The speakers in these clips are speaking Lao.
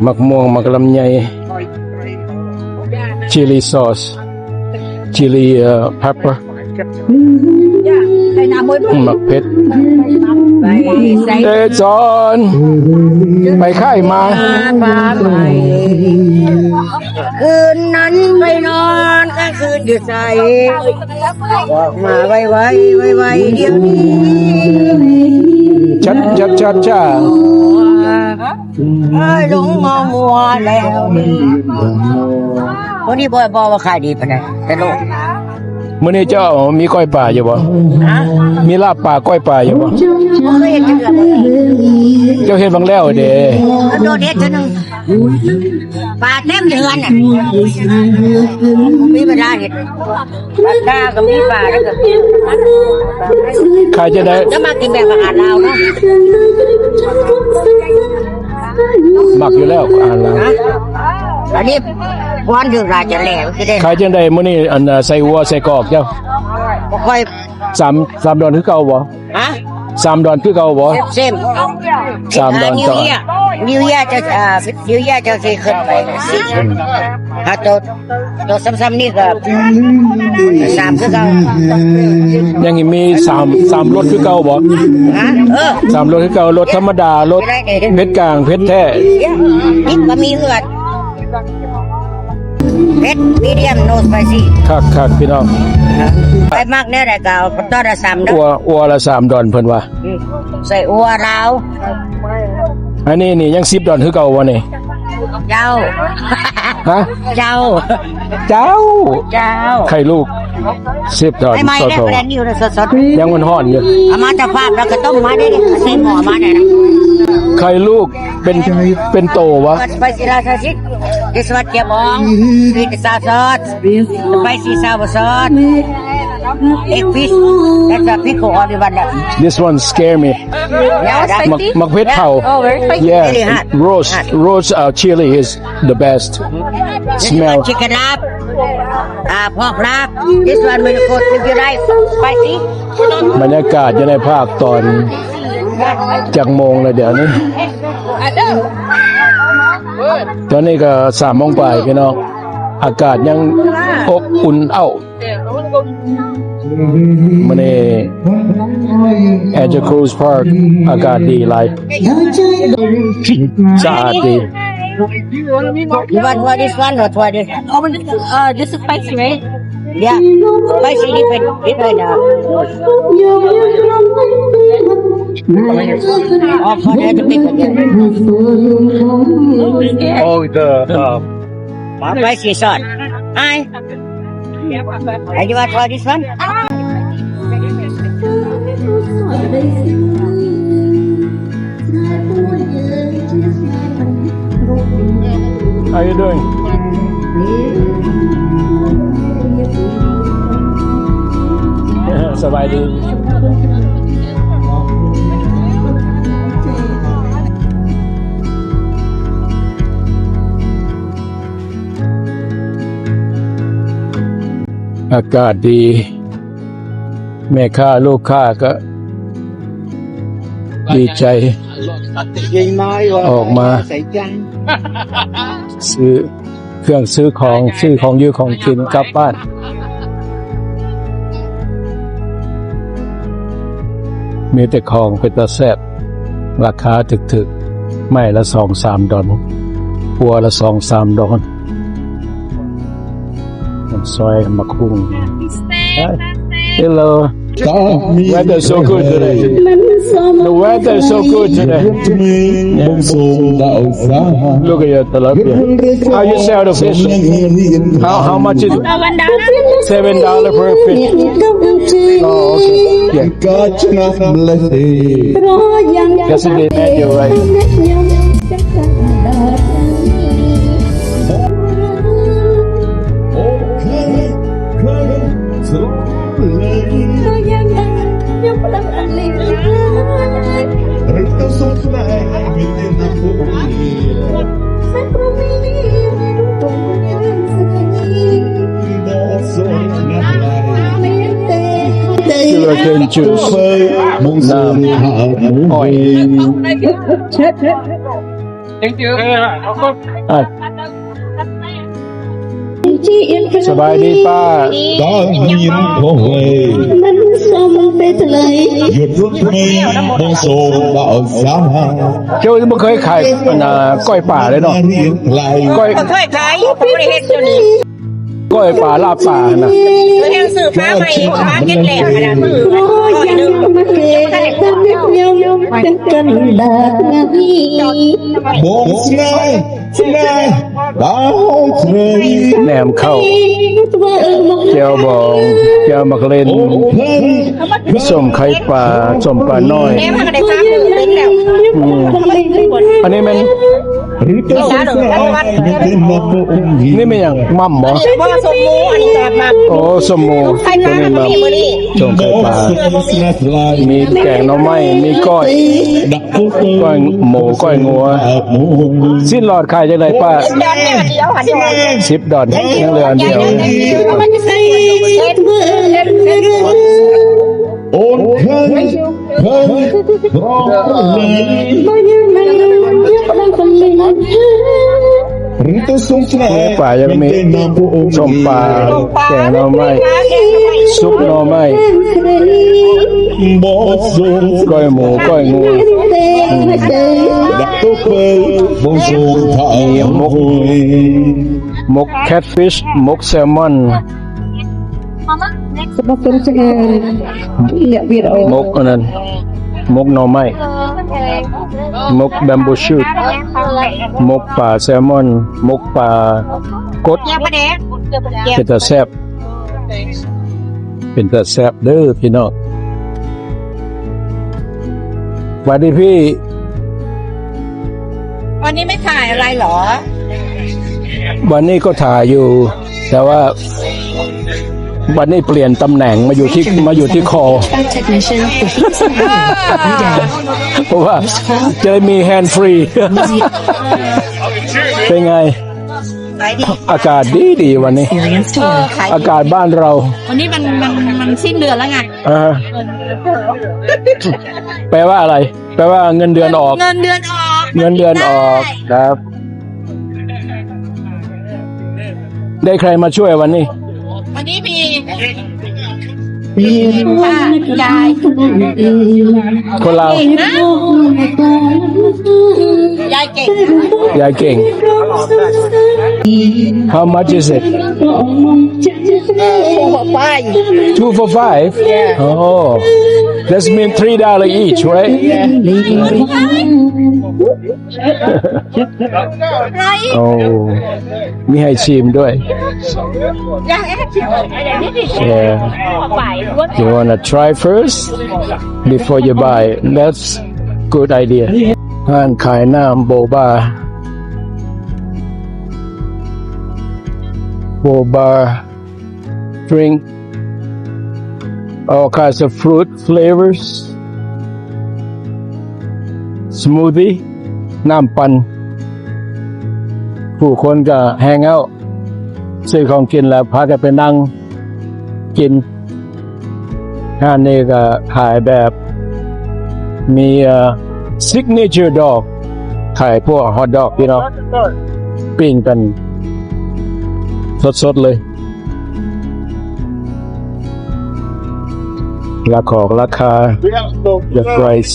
ໝາກມ່ວງ ໝາກລຳໄຍ chili sauce chili ເອີ pepper ໝາກເຜັດ ເອຈອນ ໄປຂາຍມາ ຄືນນັ້ນໄປນອນກາງຄືນຢູ່ໃສ ອອກມາໄວໆ ໄວໆ ດຽວນີ້ ຊາຊາຊາຊາ ເອີຍ ຫຼົງເມົາມົວແລ້ວ ມື້ນີ້ບໍ່ ບໍ່ວ່າຂາຍດີປານໃດ ແຕ່ໂລກ ມື້ນີ້ເຈົ້າມີກ້ອຍປາຢູ່ບໍ່? ຮະ? ມີລາບປາກ້ອຍປາຢູ່ບໍ່? ບໍ່ເຄີຍເຮັດຈັກເທື່ອ ເຈົ້າເຮັດບາງແລ້ວເດ້ ໂດດເຮັດເທື່ອໜຶ່ງ ປາເຕັມເຮືອນນະ ມີເວລາເຮັດ ປາກາກໍມີ ປາແລ້ວກໍ ຂາຍຈັ່ງໃດ? ຈະມາກິນແບບອາຫານລາວເນາະ ມັກຢູ່ແລ້ວອາຫານລາວ ອັນນີ້ ຄວັນຖືກຫຼາຍຈະແຫຼວຊິໄດ້ ຂາຍຈັ່ງໃດມື້ນີ້? ອັນ ໃສ່ອົ່ວໃສ່ກອກເຈົ້າ ບໍ່ຄ່ອຍ ສາມ ສາມດອນຄືເກົ່າບໍ່? ຮະ? ສາມດອນຄືເກົ່າບໍ່? ເຊັມ ສາມດອນ New Year New Year ຈະ ອ່າ New Year ຈະຊິຂຶ້ນໄປ ອືມ ຫາໂຕ ໂຕຊ້ຳໆນີ້ກໍສາມຄືເກົ່າ ຍັງມີສາມ ສາມລົດຄືເກົ່າບໍ່? ຮະ? ເອີ ສາມລົດຄືເກົ່າ ລົດທຳມະດາ ລົດເຜັດກາງ ເຜັດແທ້ ເຜັດບໍ່ມີເຫືອດ ເຜັດ medium no spicy ຄັກໆ ພີ່ນ້ອງ ໃຜມັກແນວໃດກໍເອົາ ຕໍ່ລະສາມດອນ ອັ່ວ ອັ່ວລະສາມດອນເພິ່ນວ່າ ອືມ ໃສ່ອົ່ວລາວ ອັນນີ້ນີ້ຍັງສິບດອນຄືເກົ່າບໍ່ນີ້? ເຈົ້າ ຮະ? ເຈົ້າ ເຈົ້າ ເຈົ້າ ໄຂ່ລູກ ສິບດອນ ໃໝ່ໆ ເດ້ ສດໆ ແບຣນນິວ ສົດໆ ຍັງຮ້ອນໆຢູ່ ເອົາມາຈາກຟາມແລ້ວກໍຕົ້ມມາເດ້ ໃສ່ໝໍ້ມາໄດ້ນະ ໄຂ່ລູກ ເປັນ ເປັນໂຕວະ? Spicy rice sauce, this one ຈຽບອອງ with sour sauce, spicy sour sauce, egg fish, that's a pickle only one left. This one scare me. Yeah, that's ໝາກ ໝາກເຜັດເຜົາ Oh, very spicy. Yeah, very hot. Roast, roast uh, chili is the best. This smell. One chicken lap, uh, pork lap. This one will cook if you like spicy. ບັນຍາກາດຢູ່ໃນພາກຕອນຈັກໂມງແລ້ວດຽວນີ້? ຕອນນີ້ກໍສາມໂມງປາຍພີ່ນ້ອງ ອາກາດຍັງອົບອຸ່ນເອົ້າ. ມື້ນີ້ Angeles Park ອາກາດດີຫຼາຍ ສະອາດດີ. You want try this one or try this? Uh, this is spicy, right? Yeah, spicy different, different. Uh, oh, for the big one, yeah. Oh, the uh, spicy sauce. Hi. Are you want try this one? How you doing? ສະບາຍດີ. ອາກາດດີ ແມ່ຄ້າລູກຄ້າກໍດີໃຈ ອອກມາຊື້ເຄື່ອງຊື້ຂອງ ຊື້ຂອງຢູ່ຂອງກິນກັບບ້ານ. ມີແຕ່ຂອງເປັນຕາແຊບ ລາຄາຖືກໆ ໄມ້ລະສອງສາມດອນ ຄົວລະສອງສາມດອນ. ມັນຊອຍໝາກຫຸ່ງ. Hello. Weather so good today. The weather is so good today. Yeah. Look at your tilapia. How you sell the fish? How, how much is it? Uh, one dollar. Seven dollar per fish. Oh, okay. Yeah. That's the menu, right? Sugarcane juice. ນ້ຳ ອ້ອຍ. Thank you. ອ່ະ ສະບາຍດີປ້າ. ເຈົ້າບໍ່ເຄີຍຂາຍ ອັນນ່າ ກ້ອຍປາເລີຍເນາະ? ກ້ອຍ ເຄີຍຂາຍຢູ່ ບໍ່ໄດ້ເຮັດຢູ່ນີ້. ກ້ອຍປາ ລາບປາຫັ້ນນະ ເຮົາຊື້ປາໃໝ່ ປາເກັດແລ້ວຫັ້ນນະ ຊື້ກ້ອຍໜຶ່ງ ແໜມເຂົ້າ ແຈ່ວບອງ ແຈ່ວໝາກເລັ່ນ ສົ້ມໄຂ່ປາ ສົ້ມປານ້ອຍ. ແໜມເຮົາກໍໄດ້ສາມມື້ເປັນແລ້ວ. ອືມ ອັນນີ້ແມ່ນ ນີ້ແມ່ນຫຍັງ? ໝ່ຳບໍ? ອັນນີ້ບໍ່ ສົ້ມໝູ ອັນນີ້ແບບໝ່ຳ. ໂອ້ ສົ້ມໝູ ຕົ້ມໄຂ່ປາ ມີແກງໜໍ່ໄມ້ ມີກ້ອຍ ກ້ອຍໝູ ກ້ອຍງົວ. ສິ້ນຫຼອດຂາຍຈັ່ງໃດປ້າ? ສິບດອນ ດຽວ ສິບດອນ ຍັງເຫຼືອອັນດຽວ. ມີປາ ຍັງມີສົ້ມປາ ແກງໜໍ່ໄມ້ ຊຸບໜໍ່ໄມ້ ກ້ອຍໝູ ກ້ອຍງົວ ອືມ ມີໝົກ ໝົກແຄດຟິຊ ໝົກແຊມອນ. ໝົກອັນນັ້ນ ໝົກໜໍ່ໄມ້ ໝົກແບມບູຊູດ ໝົກປາແຊມອນ ໝົກປາກົດ. ເປັນຕາແຊບ ເປັນຕາແຊບເດີພີ່ນ້ອງ. ຫວັດດີພີ່. ວັນນີ້ໄມ່ຖ່າຍອະໄລເຫຼືອ? ວັນນີ້ກໍຖ່າຍຢູ່ ແຕ່ວ່າວັນນີ້ປ່ຽນຕຳແໜ່ງມາຢູ່ທີ່ ມາຢູ່ທີ່ຄໍ. ເພາະວ່າຈະໄດ້ມີແຮນຟຣີ. ເປັນໄງ? ອາກາດດີໆ ວັນນີ້ ອາກາດບ້ານເຮົາ. ວັນນີ້ມັນ ມັນ ມັນສິ້ນເດືອນແລ້ວໄງ. ອ່າ ແປວ່າອະໄລ? ແປວ່າເງິນເດືອນອອກ. ເງິນເດືອນອອກ ເງິນເດືອນອອກ. ໄດ້ ຄັບ ໄດ້ໃຄມາຊ່ວຍວັນນີ້? ວັນນີ້ມີ ມີປ້າ ຍາຍ ຄົນລາວ ຍາຍເກັ່ງ ຍາຍເກັ່ງ. How much is it? Two for five. Two for five? Yeah. Oh, that's mean three dollar each, right? Yeah. ໂອ້ ມີໃຫ້ຊິມດ້ວຍ. Yeah. You wanna try first before you buy? That's good idea. ຮ້ານຂາຍນ້ຳໂບບາ ໂບບາ drink all kinds of fruit flavors, smoothie, ນ້ຳປັ່ນ. ຜູ້ຄົນກໍ hang out ຊື້ຂອງກິນແລ້ວພາກັນໄປນັ່ງກິນ. ຮ້ານນີ້ກໍຂາຍແບບມີ ເອີ signature dog ຂາຍພວກ hot dog ພີ່ນ້ອງ ປີ້ງກັນສົດໆເລີຍ. ລາຄອກລາຄາ the price.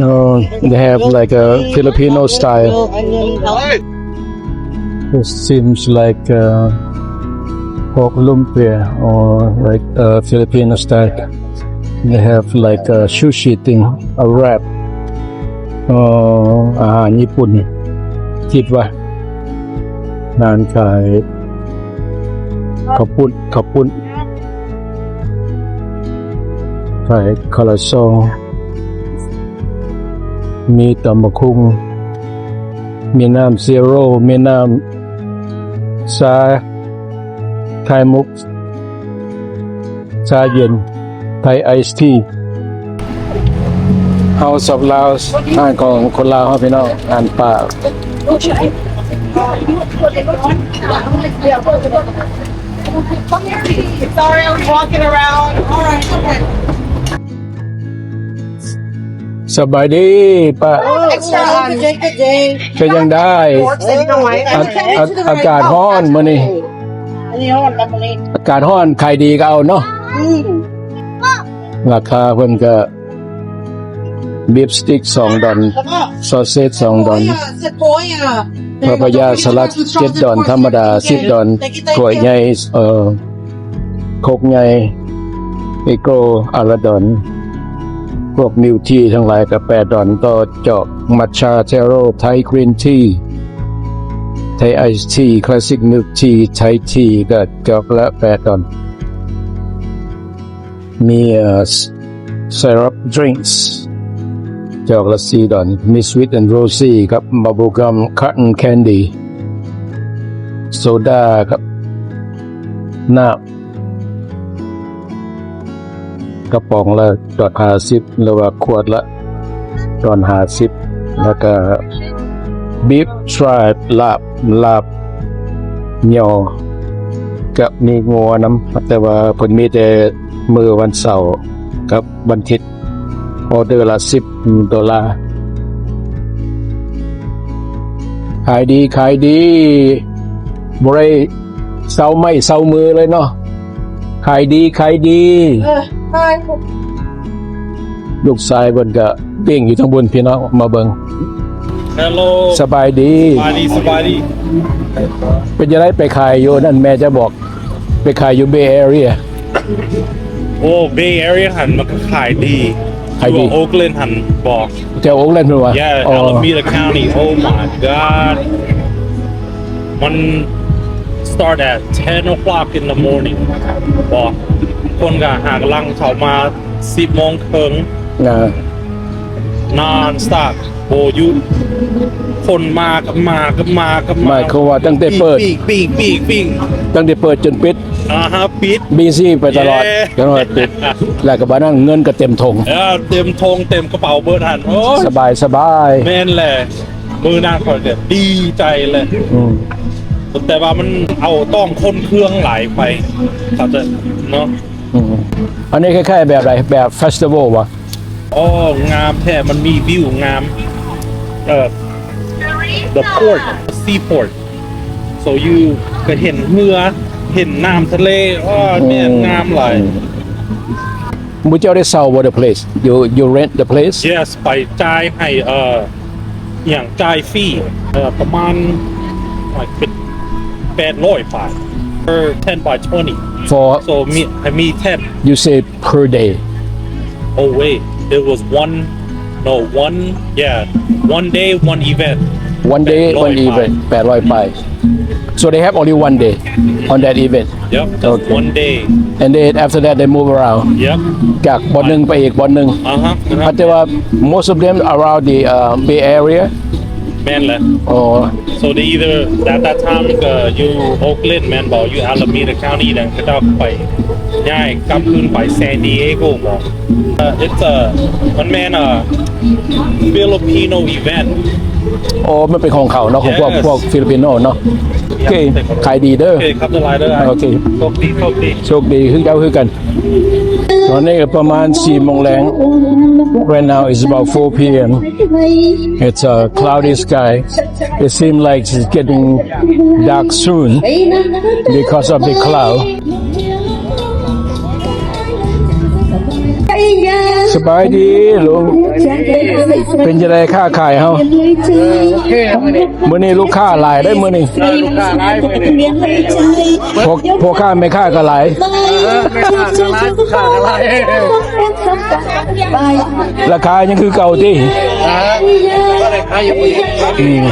Oh, they have like a Filipino style. It seems like, uh, pork lumpia or like, uh, Filipino style. They have like a sushi thing, a wrap. ເອີ ອາຫານຍີ່ປຸ່ນ ຄິດວ່າ ຮ້ານຂາຍເຂົ້າປຸ້ນ ເຂົ້າປຸ້ນ ຂາຍຄາລາຊອງ ມີຕຳບັກຫຸ່ງ ມີນ້ຳຊີໂຣ ມີນ້ຳຊາ ໄຂ່ມຸກ ຊາເຢັນ Thai iced tea. House of Laos ຮ້ານຂອງຄົນລາວເຮົາພີ່ນ້ອງ ຮ້ານປ້າ. Sorry, I was walking around. All right, okay. ສະບາຍດີປ້າ ເປັນຈັ່ງໃດ? ອາ ອາ ອາກາດຮ້ອນມື້ນີ້ ອັນນີ້ຮ້ອນແລ້ວມື້ນີ້ ອາກາດຮ້ອນ ຂາຍດີກໍເອົາເນາະ. ອືມ ລາຄາເພິ່ນກໍ ບີບສະຕິກສອງດອນ ແລ້ວກໍ ຊອດເຊຈສອງດອນ ໂອ້ຍ ເຈັດໂມງ ພາພະຍາສະລັດເຈັດດອນ ທຳມະດາສິບດອນ ຖ້ວຍໃຫຍ່ ເອີ ຄົກໃຫຍ່ ເອໂກ ອາລາດອນ ພວກມິວທີທັງຫຼາຍກໍແປດດອນ ຕໍ່ຈອກມັດຊາເທໂຣ ໄທກຣີນທີ ໄທໄອທີ ຄລາສສິກມິວທີ ໄທທີ ກໍຈອກລະແປດດອນ. ມີ ເອີ ເຊຣັອບດຣິງສ໌ ຈອກລະສີ່ດອນ ມີສະວີດແອນໂຣຊີກັບບັບເບິລກັມຄັດແຄນດີ ໂຊດາກັບນ້ຳ ກະປ໋ອງລະດອນຫ້າສິບ ຫຼືວ່າຂວດລະດອນຫ້າສິບ ແລ້ວກະບີບທຣາຍ ລາບ ລາບຍໍ ກະມີງົວນຳ ແຕ່ວ່າເພິ່ນມີແຕ່ມື້ວັນເສົາກັບວັນທິດ ອໍເດີລະສິບໂດລາ. ຂາຍດີ ຂາຍດີ ບໍ່ໄດ້ເຊົາໄມ້ເຊົາມືເລີຍເນາະ ຂາຍດີ ຂາຍດີ. ເອີ ຂາຍ ລູກຊາຍເພິ່ນກະປີ້ງຢູ່ທາງພຸ້ນ ພີ່ນ້ອງມາເບິ່ງ. ເຮລໂລ ສະບາຍດີ ສະບາຍດີ ສະບາຍດີ. ເປັນຈັ່ງໃດໄປຂາຍຢູ່ນັ້ນ ແມ່ຈະບອກ ໄປຂາຍຢູ່ເບແອເຣຍ? ໂອ້ ເບແອເຣຍຫັ້ນມັນກໍຂາຍດີ ຂາຍດີ ຢູ່ໂອກແລນຫັ້ນບໍ? ແຖວໂອກແລນພຸ້ນຫວາ? Yeah, ອໍ Alameda County. Oh my god, ມັນ start at ten o'clock in the morning ບໍ? ຄົນກໍຫາກຳລັງເຂົ້າມາສິບໂມງເຄິ່ງ ອ່າ ນອນສະຕັອບ ບໍ່ຢຸດ ຄົນມາກໍມາ ກໍມາ ກໍມາ ໝາຍຄວາມວ່າຕັ້ງແຕ່ເປີດ ປີ້ງ ປີ້ງ ປີ້ງ ປີ້ງ ຕັ້ງແຕ່ເປີດຈົນປິດ ອ່າຮະ ປິດ ບີຊີໄປຕະຫຼອດ ເອີ ຈົນວ່າປິດ ແລ້ວກໍບາດນັ້ນເງິນກໍເຕັມຖົງ ເອີ ເຕັມຖົງເຕັມກະເປົາເບີດຫັ້ນ ໂອ້ຍ ສະບາຍ ສະບາຍ ແມ່ນແຫຼະ ມື້ນັ້ນຂ້ອຍກໍດີໃຈແຫຼະ ອືມ ແຕ່ວ່າມັນເອົາຕ້ອງຄົນເຄື່ອງຫຼາຍໄປ ເຂົ້າໃຈເນາະ ອືມ ອັນນີ້ຄ້າຍໆແບບໃດ? ແບບເຟສຕິວອລຫວາ? ອໍ ງາມແທ້ ມັນມີວິວງາມ ເອີ the port, seaport, so you ກໍເຫັນເຮືອ ເຫັນນ້ຳທະເລ ອໍ ແມ່ນ ອືມ ງາມຫຼາຍ ອືມ. ໝູ່ເຈົ້າໄດ້ເຊົ່າບໍ່ the place? You, you rent the place? Yes, ໄປຈ່າຍໃຫ້ ເອີ ອີ່ຫຍັງ ຈ່າຍຟຣີ ເອີ ປະມານ like ເປັນແປດຮ້ອຍບາດ per ten by twenty. For so me, I mean ten. You say per day? Oh wait, it was one, no, one, yeah, one day, one event. One day, one event. ແປດຮ້ອຍປາຍ So they have only one day on that event? Yep, just one day. And then after that they move around. Yep. ຈາກບ່ອນໜຶ່ງໄປອີກບ່ອນໜຶ່ງ ອ່າຮະ ແຕ່ວ່າ most of them around the, uh, Bay Area. ແມ່ນແຫຼະ ອໍ so they either at that time ກໍຢູ່ໂອກແລນແມ່ນບໍ່ ຢູ່ອາລາເມດາຄາວນີ້ ແລ້ວເຂົາເຈົ້າໄປຍ້າຍກັບຄືນໄປ San Diego ບໍ່? ເອີ it's a ມັນແມ່ນ Filipino event. ໂອ້ ມັນເປັນຂອງເຂົາເນາະ ຂອງພວກ Yes. ພວກຟີລິບປິໂນເນາະ ໂອເຄ ຂາຍດີເດີ ໂອເຄ ຂອບໃຈຫຼາຍເດີ ໂອເຄ ໂຊກດີ ໂຊກດີ ໂຊກດີຄືເຈົ້າຄືກັນ ຕອນນີ້ກໍປະມານສີ່ໂມງແລງ Right now it's about four p.m. It's a cloudy sky. It seems like it's getting dark soon because of the cloud. ສະບາຍດີລຸງ ເປັນຈັ່ງໃດຄ້າຂາຍເຮົາ? ມື້ນີ້ລູກຄ້າຫຼາຍເດ້ມື້ນີ້ ເອີ ລູກຄ້າຫຼາຍມື້ນີ້ ພໍ່ ພໍ່ຄ້າແມ່ຄ້າກໍຫຼາຍ ເອີ ແມ່ຄ້າກໍຫຼາຍ ລູກຄ້າກໍຫຼາຍ ລາຄາຍັງຄືເກົ່າຕິ? ເອີ ກໍໄດ້ຂາຍຢູ່ ອືມ.